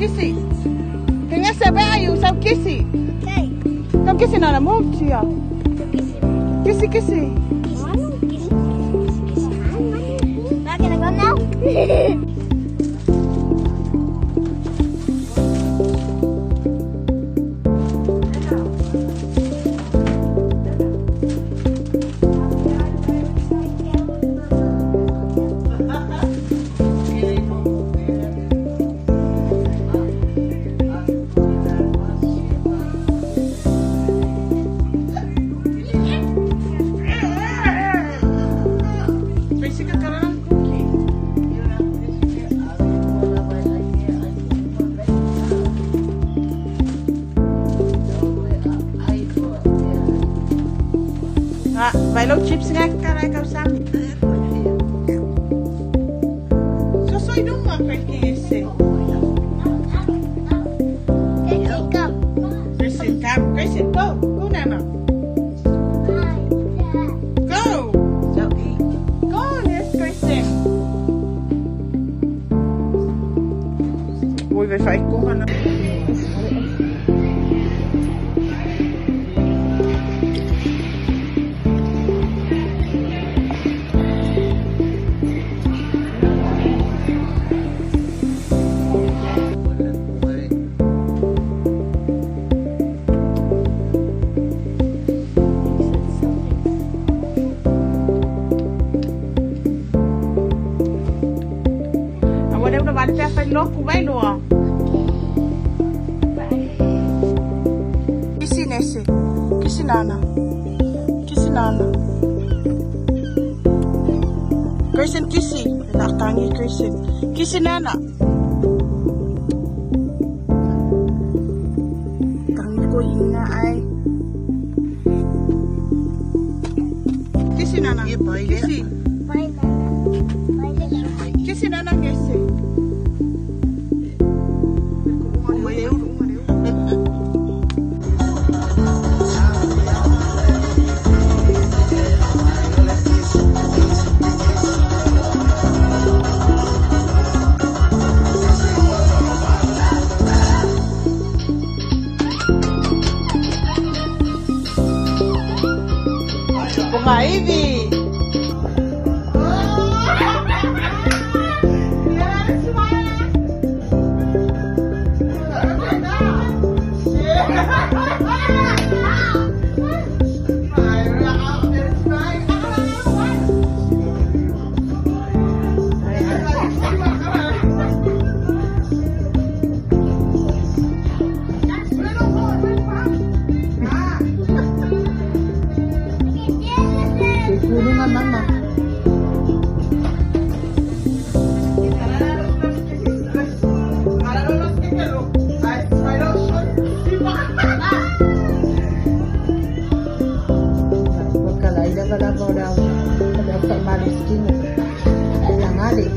Kissy. Kingese, where are you? So kissy. Okay. Come kissy, Nana. Move to you. Kissy. Kissy, kissy. Kissy. Kissy. Kissy. Can I go now? Basic ka lang cookie. Ah, vai low chips nga karai kau sam. So so idung ma kai kingese. Okay, come. Kristen, come. Kristen, go. Go, Nana. Go. Go, yes, Kristen. Oi, vai fai com na. Agora eu não vale per fai loco, vai lo. Kissy Nessie. Kissy Nana. Kissy Nana. Kristen kissy. Nakangi Kristen. Kissy Nana. Tangi ko inga ay. Kissy Nana. Kissy. Bye, Nana. Bye, Nana. Kissy Nana kissy. Bunga hivi. Kuno nga mama. Pagkalaila ka lang mo daw. Pagka maluskin. Langali.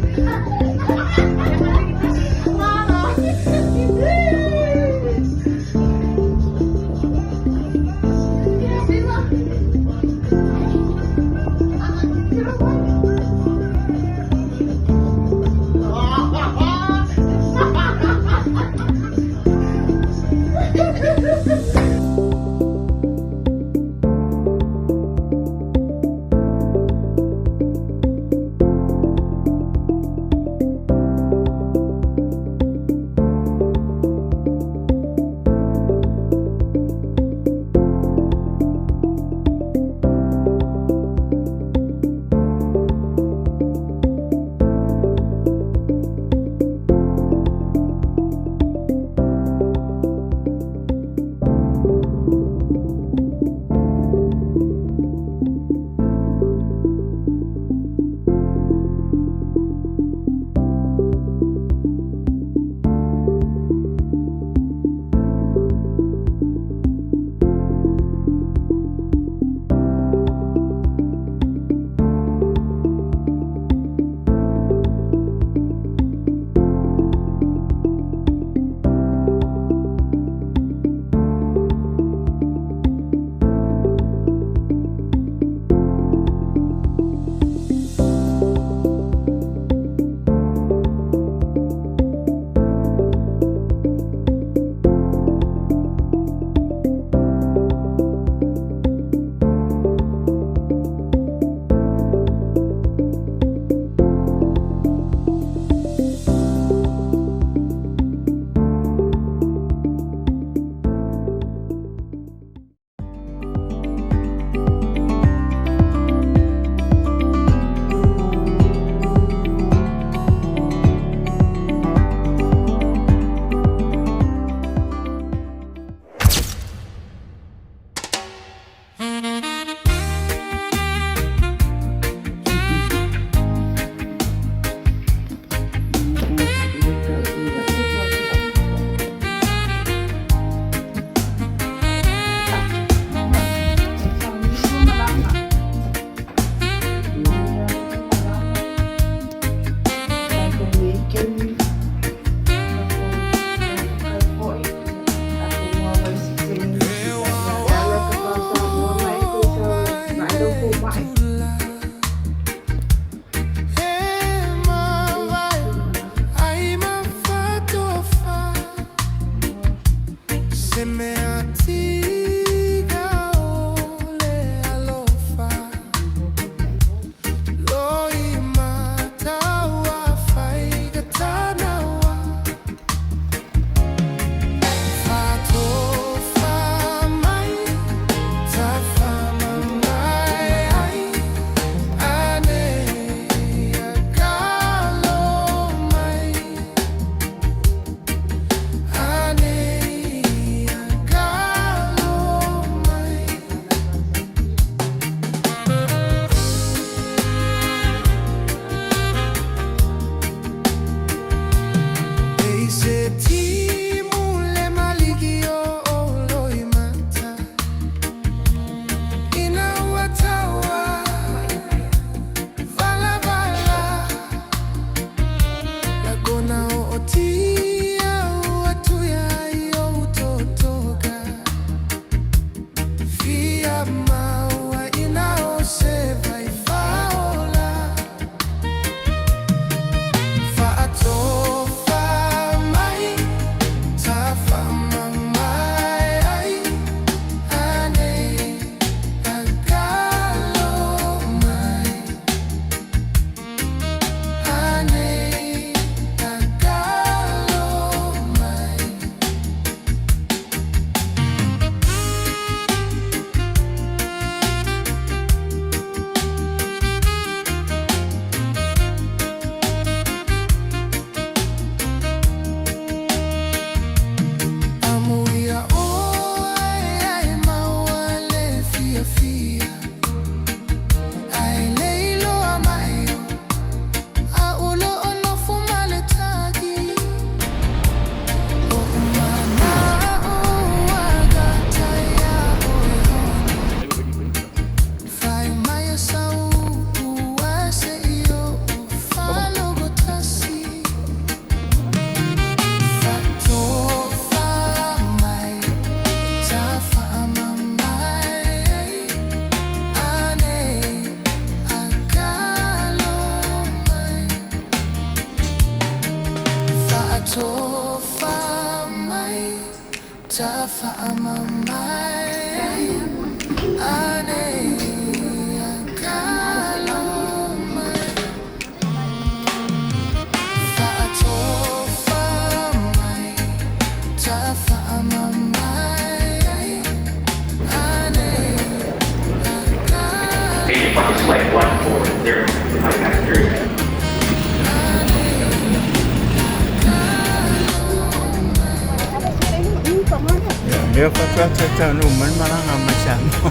Mea faatoa tautaunuu mai le malaga mai Samoa.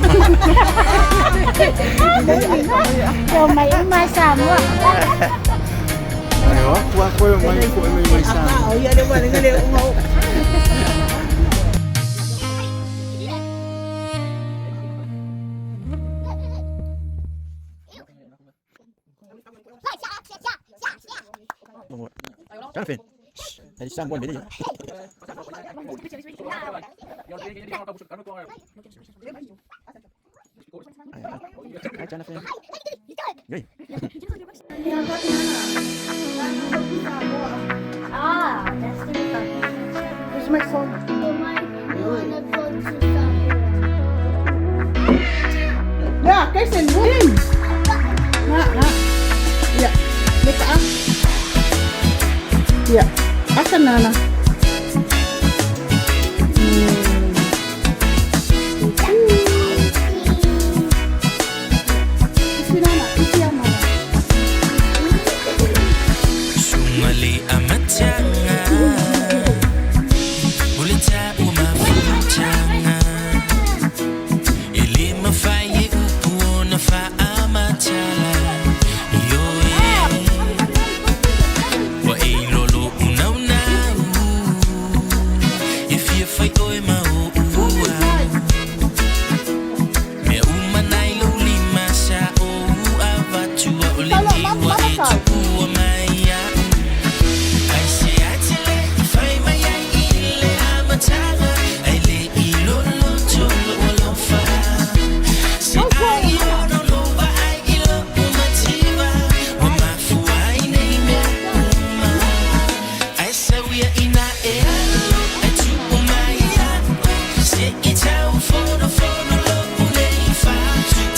Omai uma Samoa. Ai o atu a koe o mai foʻi mai mai Samoa. O ia le wale le unga o. Jonathan. Hadi Samoa mele. Hi Jonathan. Hey. Ah, that's the Where's my phone? I wanna go to Samoa. Yeah, Kirsten, win. Na, na. Yeah. Leka ah. Yeah. Asa na na? Isi na na, isi ang mama. Suga le amataga o le taua mafutaga e lē mafai e upu ona faamatala ioe ua e iloa lo'u naunau e fia fai oe ma o'u au mea uma nai lou lima sa ou avatua o lenei ua e tuua mai a'u ai se atele i fai mai ai i le amataga ai le i loloto lo'u alofa se ai ono lou vaai i lo'u mativa ua mafua ai nei mea uma ai sau ia ina e ai tuu mai a'u se i tau fonofono lo'u nei fa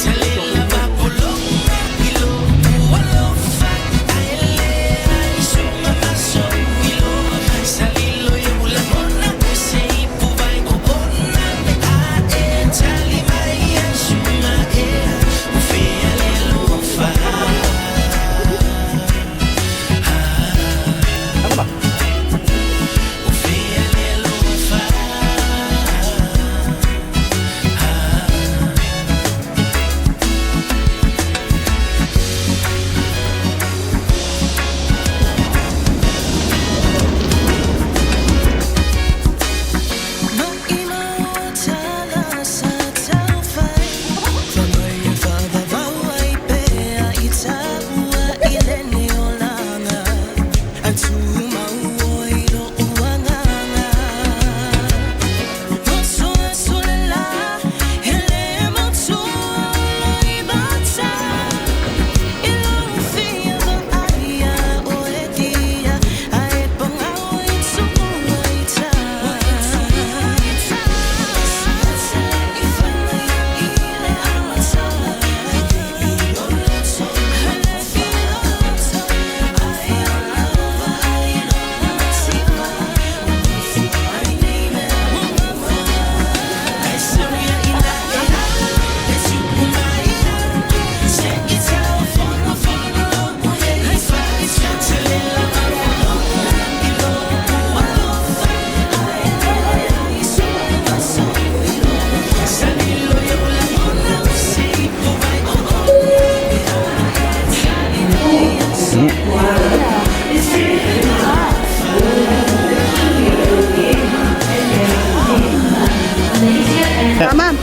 talela mapologa i lo'u alofa ae leai suga maso iloa salilo i ou lagona se ipu vai o ona me a e tali mai ai suga ea o fea le alofa. Tama ba? O fea le alofa. Maʻimau tala sa taufai Famai e whawawau ai pea i taua i lene o langa Atu mau o i lo uanganga Motu sulela hele motu i mata I lo fia aia o e dia Ae pangau i tuua i ta. Ma'am.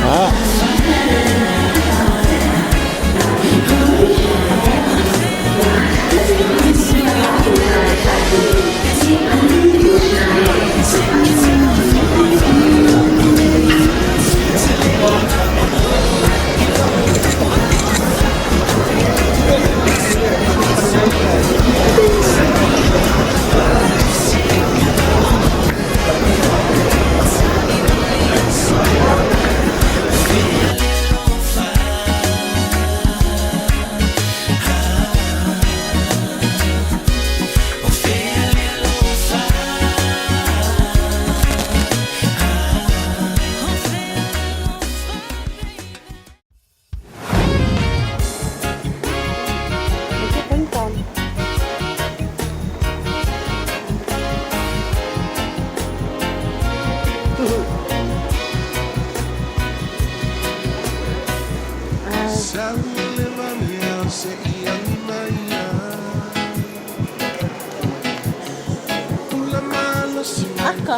Ah. O fea le alofa. Aka.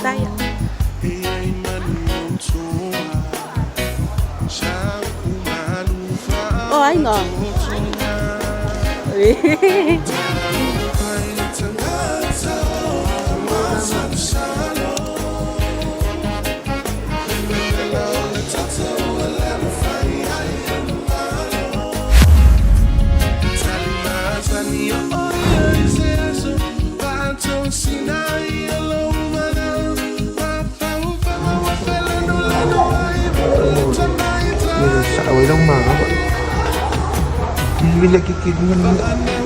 Tayo. Oh, ay nga. สาวไว้ต้องมาครับวิลกิกินมัน